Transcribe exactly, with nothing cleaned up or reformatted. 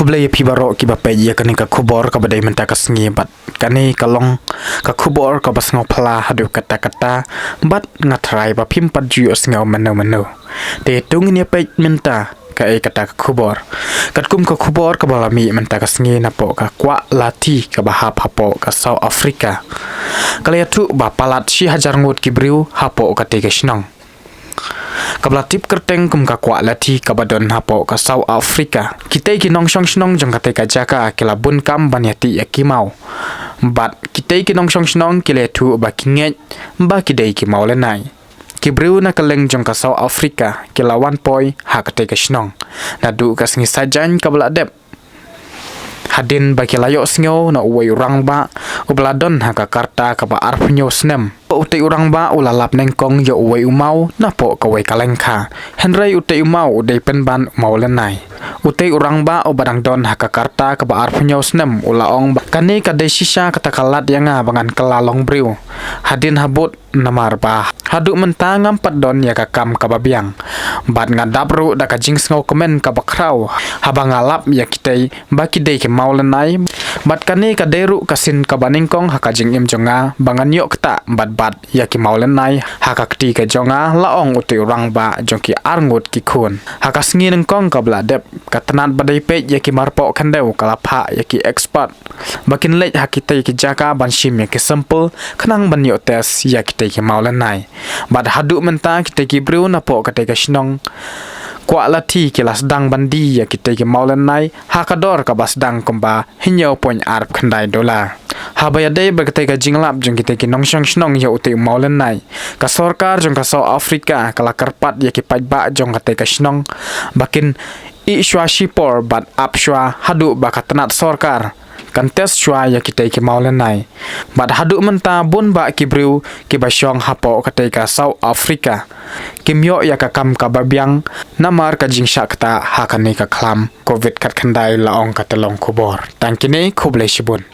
Khublei ïa phi baroh kiba peit ïa kane ka khubor kaba dei mynta ka sngi bad kane ka long ka khubor kaba sngewphylla haduh katta katta bad nga tharai ba phim pat ju ïohsngew mynno mynno. Te to ngin ïa peit mynta kaei kata ka khubor. Katkum ka khubor kaba la mih mynta ka sngi napoh ka kwah lathi kaba hap hapoh ka South Africa, ka la ïathuh ba palat shi hajar ngut ki briew hapoh katei ka shnong kaba la tip kyrteng kum ka kwah lathi kaba don hapoh ka South Africa. Kitei ki nongshong shnong jong katei ka jaka ki la bun kam ban ïatih ïa ki maw. Bad kitei ki nongshong shnong ki la ïathuh ba ki ngeit ba ki dei ki maw lynai. Ki briew na kylleng jong ka South Africa ki la wan poi ha katei ka shnong naduh ka sngi Saitjaiñ kaba la dep. Hadien ba ki la ïohsngew na uwei u rangbah uba la don ha ka karta kaba arphew hynñiew snem, ba utei u rangbah u la lap nyngkong ïa uwei u maw napoh kawei ka lyngkha. Hynrei utei u maw u dei pynban u maw lynai. Utei u rangbah uba dang don ha ka karta kaba arphew hynñiew snem u la ong ba kane ka dei shisha kata ka lad ïa nga ba ngan kylla long briew hadien habud, namar ba haduh mynta ngam pat don ïa ka kam kaba biang. Bad nga dap ruh da ka jingsngewkmen kaba khraw haba nga lap ïa kitei ba ki dei ki maw lynai. Bad kane ka dei ruh ka sien kaba nyngkong ha ka jingim jong nga ba ngan ïoh ktah bad bat ïa ki maw lynai ha ka kti ka jong nga, la ong utei u rangbah jong ki arngut ki khun. Ha ka sngi nyngkong kaba la dep, ka tnat ba dei peit ïa ki marpoh khyndew ka la phah ïa ki expert ba kin leit ha kitei ki jaka ban shim ïa ki sample khnang ban ïoh test ïa kitei ki maw lynai. Bad haduh mynta kitei ki briew napoh katei ka shnong kwah lathi ki la sdang ban die ïa kitei ki maw lynai ha ka dor kaba sdang kumba hynñiew point arphew khyndai dollar. Haba ïadei bad katei ka jinglap jong kitei ki nongshong shnong ïa utei u maw lynai, ka sorkar jong ka South Africa ka la kyrpad ïa ki paidbah jong katei ka shnong ba kin ih shuwa shipor bad ap shuwa haduh ba ka tnat sorkar kan test shuwa ïa kitei ki maw lynai. Bad haduh mynta bun bah ki briew kiba shong hapoh katei ka South Africa kim ïoh ïa ka kam kaba biang namar ka jingshah ktah ha kane ka khlam covid khatkhyndai, la ong ka tyllong khubor. Tang kine, khublei shibun.